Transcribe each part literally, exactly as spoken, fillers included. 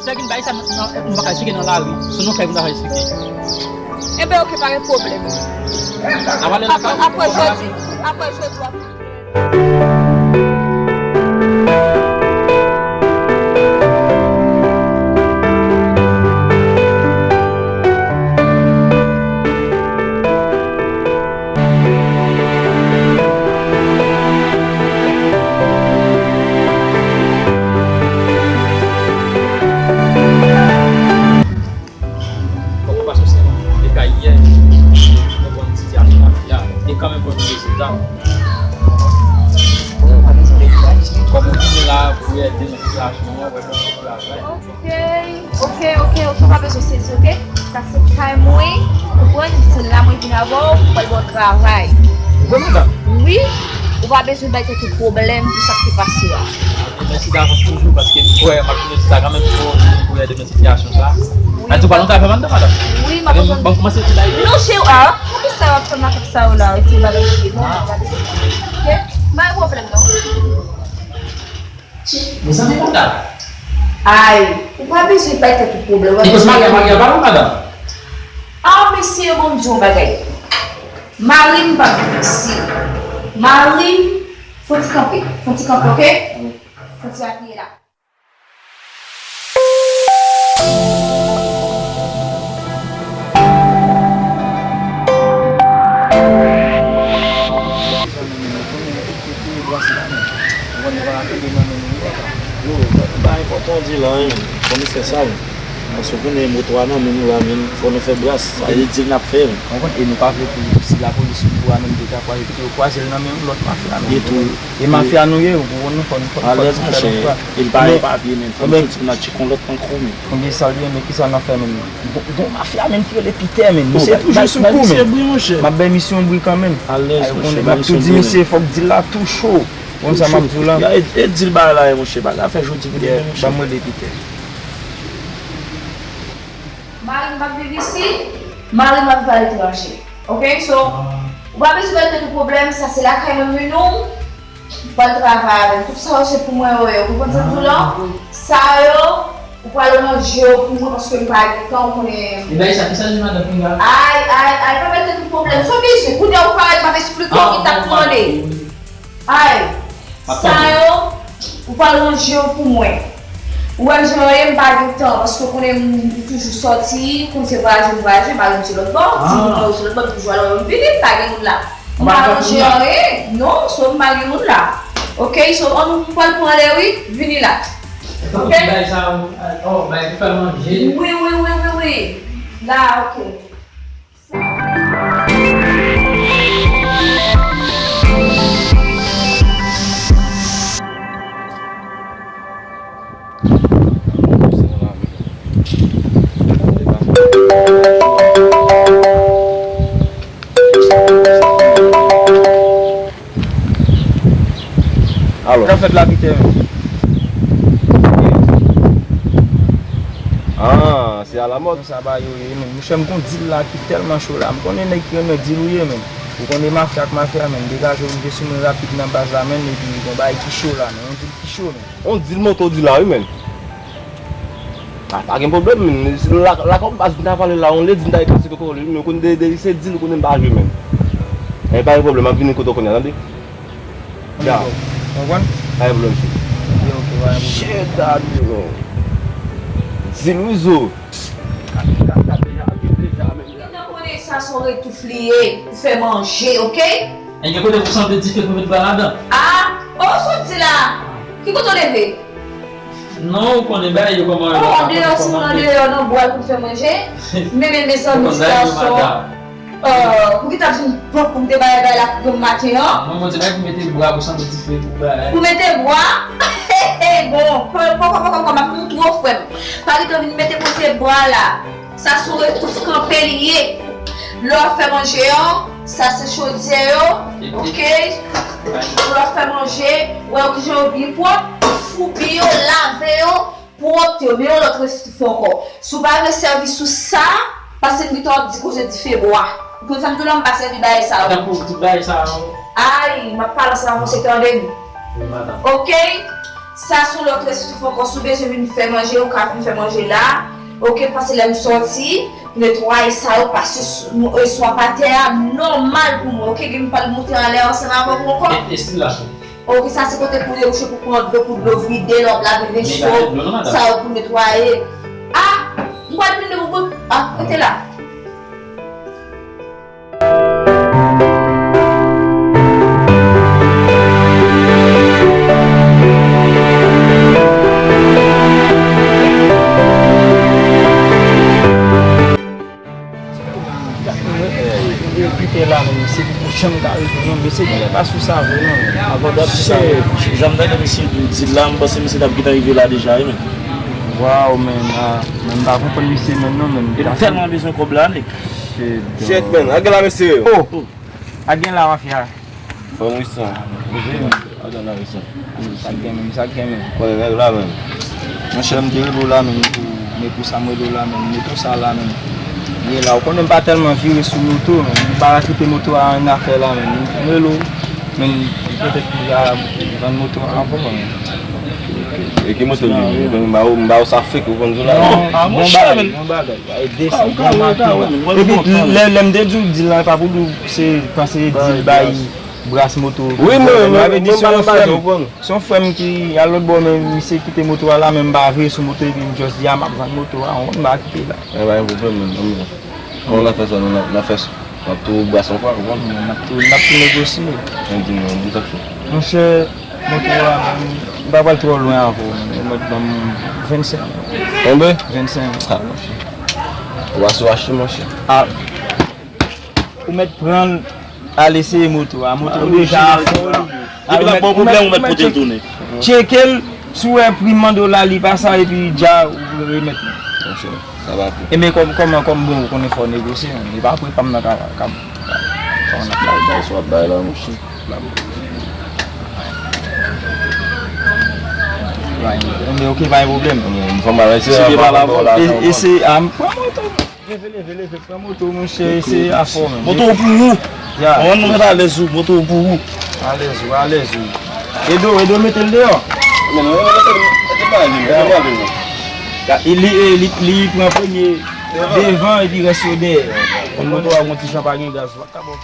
Nèg vin bay sa, nou, nou, nou pa ka eksplike nan lari. Se nou fè pou nou eksplike. Enben, oke, pa gen pwoblèm. N a pale nan kay. Apre jodi, apre jodi, w ap Kòman pa sou se la? E ka yè, nou konn sitiyasyon la, ya, e kanmenm konn rezilta. Kòm ou vini la, pou ede nan sitiyasyon an, wè, bon travay. Ok, ok, ok, ok, pa bezwen sezi, ok? Sa se kay mwen, konprann? Se la mwen vin avè w, pou pral bon travay. Ou konn madanm? Wi, ou pa bezwen bay tèt ou pwoblèm pou sa k te pase a. Mèsi davans toujou, paske m kwè m ap vin sita kanmenm pou, pou ede nan sitiyasyon sa. Wi, a di w pa nan travay madanm, madanm? Wi, m ap konn. Bon, kòmanse ti bay. Non, cheri, a, poukisa w ap fè makak sa yo la? Ti bagay, non, pa bezwen. Ok? Pa gen pwoblèm, non. Mezanmi, madanm. Ay, ou pa bezwen bay tèt ou pwoblèm. E koz madanm, madanm, pa non, madanm. Ah, mesye, bon, m di w yon bagay. Mari m pa vin isi. Mari m, fò ti kanpe. Fò ti kanpe, ok? Fò ti apiye la. Yo, pa enpòtan di la, hein. Fò nou fè sa, wi. Paske w konnen moto a nan men nou la, men fò nou fè bras. Sa e dil n ap fè, wi. Ou konprann? E nou pa vle pou si lapolis sou kou a, men nou te ka kwaze, pito yo kwaze l nan men yon lòt mafya, men. E mafya nou ye, ou konprann, nou fò nou, fò nou, fò nou fè yon bras. Alèz, monchè. E l pa gen papye, men fò nou soti pou n al tcheke yon lòt pankò, men. Konbyen sa l ye, men kisa n ap fè, men? Gon, gon mafya, men, ki rele Pitè, men. Misye toujou sou kou, men. M ap bay misye yon bri kanmenm. Alèz, monchè, m ap tou di misye, fòk dil la tou cho. Ou konn sa m ap di w la? E, e dil bagay la ye, monchè. Bagay la fè jodi pou demen, monchè. Ban m rele Pitè. Mari m ap viv isi, mari m ap viv aletranje. Ok, so, ou pa bezwen bay tèt ou pwoblèm, sa se lakay mwen m vin ou, ou pral travay avè m. Tout sa yo se pou mwen yo ye, ou konprann sa m di w la? Sa yo, ou pral ranje yo pou mwen paske m pa gen tan, ou konnen. E bay sa, kisa li madanm kounye a? Ay, ay, ay, pa bay tèt ou pwoblèm. Sa w bezwen, kounye a ou parèt, m ap esplike w ki t ap mande. Ay, sa yo, ou pral ranje yo pou mwen. Ou wè jan yo ye, m pa gen tan, paske ou konnen m toujou sòti, konn se vwayaje m vwayaje, mari m se lòt bò, timoun mwen yo se lòt bò, m toujou al wè yo, m vini, m pa gen moun la. M pa ranje anyen, non, so m pa gen moun la. Ok, so ann m pral pran lè wi, vini la. Ok? Bay sa, oh, bay pou fè manje. Wi, wi, wi, wi, wi. La, ok. Alò. Sa fèt la, Pitè, menm? Ah, se alamòd. Sa ba yo ye, menm. Monchè, m gon dil la ki tèlman cho la. M konnen nèg ki renmen dil ou ye, menm. Ou konnen mafya ak mafya, menm. Degaje w rive sou mwen rapid nan baz la, menm, epi gon bagay ki cho la, menm. Yon dil ki cho, menm. On dil moto di la, wi, menm. Pa, pa gen pwoblèm, menm. La, la kòm baz m ta pale la, on lè di m ta pase koko li, menm. Ou konn de, de, se dil, ou konnen m pa jwe, menm. Men pa gen pwoblèm, m ap vini kote w kounye a, tande? Ya. Konprann? Pa gen pwoblèm, cheri. Ok, ok, pa gen pwoblèm. Shit, daddy, bro. Dil wi zo. Ou gentan konnen sa se yon retouf li ye pou fè manje, ok? E gen kote pou sante dife pou met bwa ladan? Ah, oh, sa w di la? Ki kote w leve? Non, ou konnen bagay yo kòman yo. Oh, andeyò, si moun andeyò nan bwa l pou fè manje. Men, men, mezanmi, ti gason. Euh, pou ki t ap vin pran pou m te bay bay la pou granm maten an? Mwen, mwen te bay pou mete bwa, pou sante dife, pou bay. Pou mete bwa? Bon, poko, poko, poko, m ap montre w, frè m. Pa gentan vin mete kote bwa la. Sa sou retouf kanpe li ye. Lè w ap fè manje an, sa se chodyè yo, ok? Lè w ap fè manje, wè yo kijan yo byen pwòp, foubi yo, lave yo, pwòpte yo, men yon lòt retouf ankò. Si w pa vle sèvi sou sa, pase m gentan ap di koze dife bwa. Ou konn sa m di w la, m pa sèvi bagay sa yo. Tankou tout bagay sa yo. Ay, m ap pale ansanm avè w, se tande m. Wi, madanm. Ok? Sa se yon lòt resous ankò, si w bezwen vin fè manje, ou ka vin fè manje la. Oke, pase lè m sòti, netwaye sa yo, pase sou- eswap atè a, nòmal pou mwen, oke, gen m pral moute anlè ansanm avè w ankò. E, e stil la, chè? Oke, sa se kote pou debouche pou pran dlo, pou dlo vide, lòt lave veso, sa yo pou netwaye. Ah, m pral vin de pou bout. Ah, rete la. Kite la, men se pou janm ka rive, non, mesye, gen pa sou sa vre, non. Avan dat sou sa vre. Jan m tande misye di l la, m panse misye t ap gentan rive la deja, wi, men. Waw, men, ah, men m pa konprann misye menm non, men. Li tèlman bezwen kòb la, nèg. Shit, man. Ak gen la, mesye. Oh! Ak gen la, mafya. Fò m wi san. Ak gen la, wi san. Sa k gen menm, sa k gen menm. Konnen nèg la menm. Monchè, m te rele w la menm pou, men pou sa m rele w la menm, moto sa la menm. Li la, ou konnen m pa tèlman vire sou moto, men m pa rakipe moto a an afè la menm. M rele w, men petèt pou ja vann moto a avan, men. E ki moto li? M ba ou, m ba ou sa fake, ou konn di la. Non, ah, bon bagay, bon bagay. Ay, desann, gran maten. Epi lè, lè m te di w di l la, e pa pou di w se panse di l bay Bras moto. Wi, mwen, mwen, mwen, mwen pa nan baze, ou konprann. Se yon frè m ki, al lòt bò, men misye kite moto a la, men m pa vire sou moto, epi m just di, a, m ap vann moto a, m pa kite la. E pa gen pwoblèm, menm, menm jan. Kòman n ap fè sa, nou, n ap, n ap fè sa. N ap tou bras yon fwa, ou konprann. N ap tou, n ap tou negosye. Men di m, di sa k fèt. Monchè, moto a, menm, m pa pral twò lwen avè w, menm, ou mèt ban m vennsenk. Konbyen? Vennsenk. A, monchè. Ou pa sou achte, monchè. A. Ou mèt pran l, al eseye moto a. Moto a deja a fò li ye. Depi l ap ba w pwoblèm, ou mèt pote l tounen. Tcheke l, si w wè pri m mande w la, li pa sa, epi dja ou remèt mwen. Monchè, sa va pou. E men kòm, kòman, kòm bon, ou konnen fò negosye, men. E pa apre pa m nan ka, ka, ka, kòman n ap bay, bay, sou ap bay la, monchè. Bay, men oke, pa gen pwoblèm. Fò m al eseye. E, eseye, a, m pran moto. Leve, leve, leve, pran moto, monchè, se afò, men. Moto w pou ou. Ya. Mwen, nou mèt alèz ou, moto w pou ou. Alèz ou, alèz ou. Edo, Edo, mete l deyò. Men non, mete l, mete l pa ale, mete l pa ale, non. Li, li, li, li pran premye devan, epi rès yo dèyè. Moto a, yon ti jan pa gen gaz, w ap ka bon.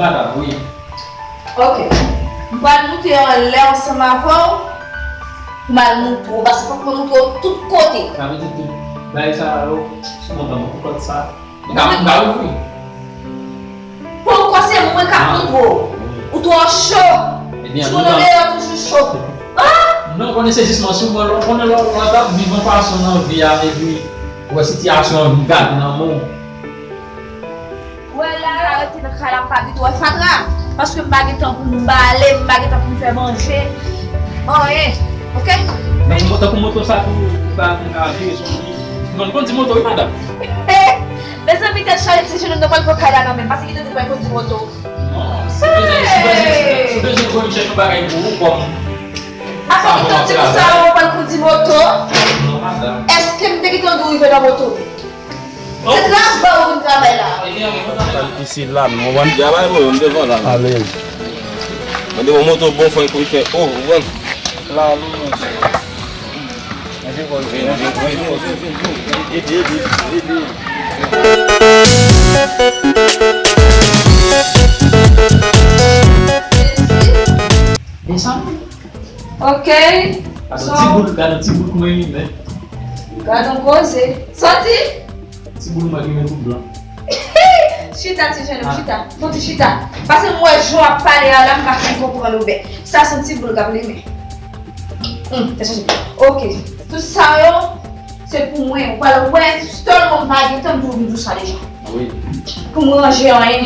Madanm, wi. Ok. M pral moute anlè ansanm avè w. Pou m al moutre w, paske fòk mwen moutre w tout kote. Sa vle di tout bagay sa yo, sou kontan mwen pou kòd sa. M ka, m ka ouvri. Poukò se mwen k ap moutre w? Ou twò cho. Ti moun deyò toujou cho. Ah! Non, konnen se jis mwen, si w konnen lè w ap viv yon fason nan vi a, epi ou wè sitiyasyon an vin gate nan men w. Wè la, m ka rete nan kay la, m pa gentan wè fatra. Paske m pa gen tan pou m bale, m pa gen tan pou m fè manje. Anyen. Ok? Tankou, tankou moto sa tou, ou pa konn ka vire sou li. Non, konn ti moto, wi, madanm. Mezanmi, tèt chaje, ti jeune, nou pral pran kay la kanmenm. Paske ki te di pral konn ti moto. Non, si w bezwen, si w bezwen, si w bezwen voye m chèche yon bagay pou ou, kòm. Apa ki te di konsa, ou pral konn ti moto? Non, madanm. Èske m te gentan di w rive nan moto? Se travay ou vin travay la. Pral isi la, nou konprann? Travay mwen, m devan la. Alèz. Mwen devan moto bon fò e konn fè. Oh, ou konprann? La, nou, monchè. Ede, ede, ede. Desann. Ok. Gade yon ti boul, gade yon ti boul kouman li men. Gade yon koze. Sòti. Ti boul mwen ki gen tout blan. Chita, ti jenòm, chita. Fon ti chita. Paske m wè jan w ap pale a la, m pa fin konprann ou byen. Sa se yon ti boul k ap limen. Hum, te chache. Ok. Tout sa yo, se pou mwen. Ou pral wè, sèlman m pa gen tan m di w vin di w sa deja. Wi. Pou m ranje anyen.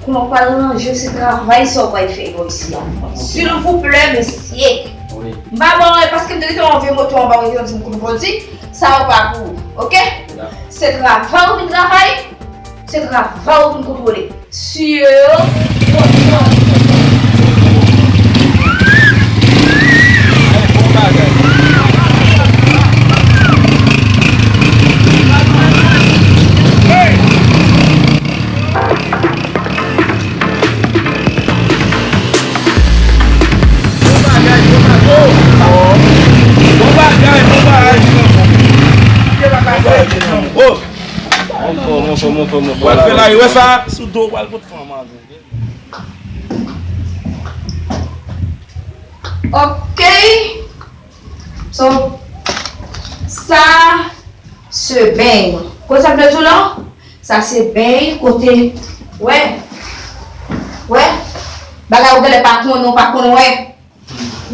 Kouman w pral ranje se travay sa w pral fè bò isi a. Silvouplè, mesye. Wi. M pa ban anyen paske m te rete yon vye moto anba w, te di m kout bandi, sa yo pa pou ou, oke? Dakò. Se travay ou vin travay, se travay ou vin kontwole. Siye yo, bon, bon. Bon bagay. Bon bagay, bon bagay. Oh, La, yo wè sa? Sou do, w al kot fanm avè. Ok. So, sa se beny. Kote sa vle di w la? Sa se beny kote, wè. Wè. Bagay ou genlè pa konnen, ou pa konnen, wè.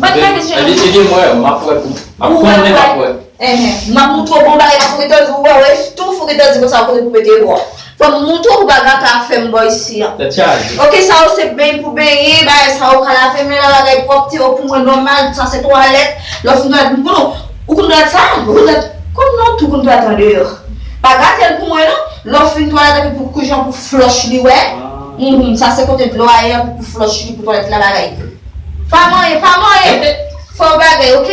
Ban m gade, ede m wè, m ap wè pou, m ap konnen, m ap wè. Enhen. M ap montre w bon bagay, paske ou gentan di, ou wè, wè, tou fou gentan di konsa, kote pou mete bò. Fò m montre w pou bagay ka fè m bò isi a. Tèt chaje. Ok, sa yo se beny pou benyen, bagay sa yo ka lave men la, bagay pwòpte yo pou mwen nòmal, sa se twalèt. Lè w fin twalèt, m konnen, ou konn twalèt sa, ou konn twalèt, konn non, tou konn twalèt andeyò. Pa gate l pou mwen non, lè w fin twalèt epi pou kijan pou flòch li, wè. Sa se kote dlo a ye, pou flòch li, pou twalèt la, bagay. Pa manyen, pa manyen. Fè w bagay, ok?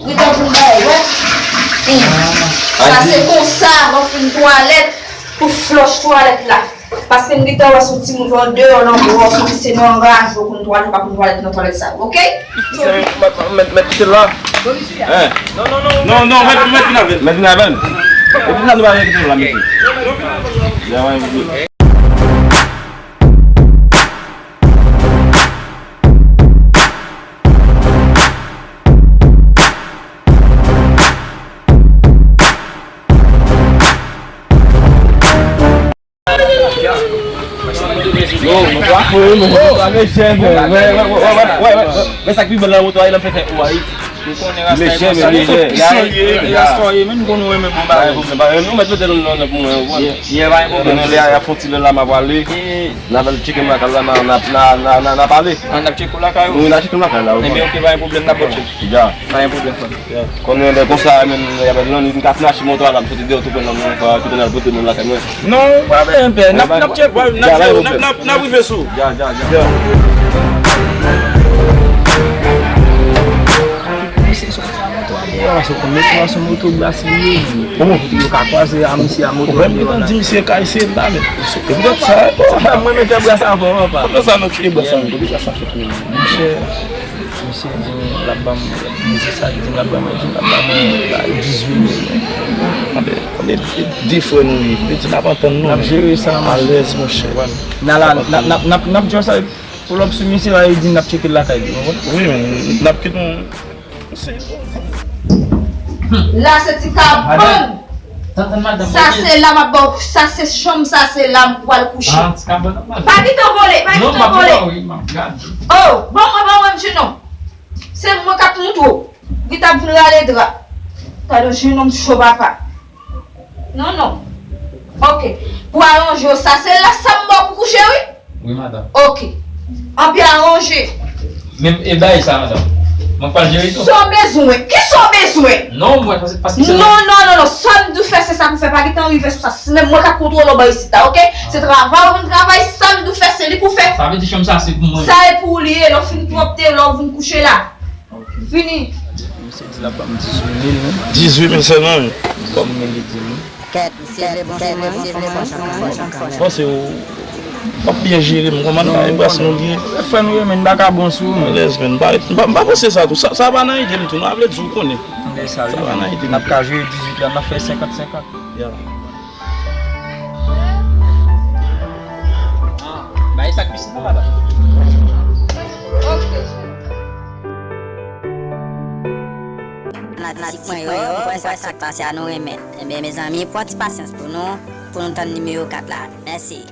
Gentan pou m bay, wè. Sa se konsa, lè w fin twalèt, pou flòch twalèt la. Paske m gentan wè sou timoun, wè deyò nan bò, sou se nan anraje w konn twalèt, ou pa konn twalèt nan twalèt sa, ok? Mèt, mèt kite l la. Hein? Non, non, non. Non, non, mèt, mèt vin avè l. Mèt vin avè l. Epi sa nou pa gen kite l la, mesye. Men sa k pi bèl nan moto a, e lè m fè fè ou a, wi. Ou konnen rasta e konsa. Lejè, men lejè. Rasta ye, men nou konnen renmen bon bagay. Ou mèt mete l nan nan pou mwen, ou konnen. Yè, pa gen pwoblèm. Lè a fon ti lè la, m ap ale. N ap al tcheke m lakay la, n a, n a, n a, n a, n a pale. An, n ap tcheke w lakay ou? Wi, n ap tcheke m lakay la, ou konnen. Ebyen, ok, pa gen pwoblèm, n ap bòt chèk. Dja. Pa gen pwoblèm, frè m. Konnen lè konsa, menm, y ap lòt, li vin ka flache moto a la, m soti deyò, tou pran nan mwen, pa, tou pran nan pote nan lakay mwen. Non, pa gen pè, n ap, n ap tcheke, n ap, n ap, n ap rive sou. Dja, dja, dja. Misye soti a moto a deyò, paske konn moto a se moto bras li ye. Yo ka kwaze a misye a moto a deyò la. Ou di misye ka eseye la, men. Se poutèt sa, mwen menm fè bras avan, pa. Poutèt sa, nou tcheke bras avan, poutèt sa fèt, men. Monchè. Misye di m l ap ban m, misye sa di m l ap ban m, di m l ap ban m, bay dizuit mil. Tande, tande, de frè nou ye. Li di n ap antann nou. N ap jere sa, monchè. Alèz, monchè. N a la, n ap, n ap, n ap, n ap jere sa, pull up sou misye la, li di n ap tcheke l lakay li, ou konprann? Wi, men, n ap kite yon, se. La, se ti kabann. Sa se la m ap ba w, sa se chanm, sa se la m pral kouche. Pa gentan vole, pa gentan vole. Oh, ban mwen, ban mwen, jenòm. Se mwen k ap montre w. Li t ap vin rale dra. Gade yon jenòm cho papa. Non, non. Ok. Pou aranje w, sa se la sa m ba w pou kouche, wi. Wi, madanm. Ok. Anpi aranje. Men, e bay sa, madanm. Mwen pral jere tou. Sa w bezwen? Kisa w bezwen? Non, mwen, paske, paske se... Non, non, non, non. Sa m di w fè, se sa pou fè. Pa gentan rive sou sa. Se menm mwen k ap kontwole w bò isit la, ok? Se travay ou vin travay, sa m di w fè, se li pou fè. Sa vle di chanm sa, se pou mwen. Sa e pou ou li ye, lè w fin pwòpte, lè w vin kouche la. Fini. Misye di l ap ban m dizuit mil, wi. Dizuit mil sèlman, wi. Dizuit mil li di m. Kèt, misye vle bon sou mwen, wi. Bon, se ou. W ap byen jere m, kòman bagay bras nou li ye? Frè nou ye, men m pa ka bon sou ou, men. Alèz, men m pa, m pa, m pa panse sa tou. Sa, sa pa nan ide m tou, non, a vle di ou konnen. Sa pa nan ide m. N ap ka jere dizuit la, n ap fè senkant senkant. Ya. Ah, bay sa k pisin nan, madanm. Ok. Fanatik mwen yo, m kwè sa k ap pase a nou renmen. Ebyen, mezanmi, pran ti pasyans pou nou, pou nou tann nimewo kat la. Mèsi.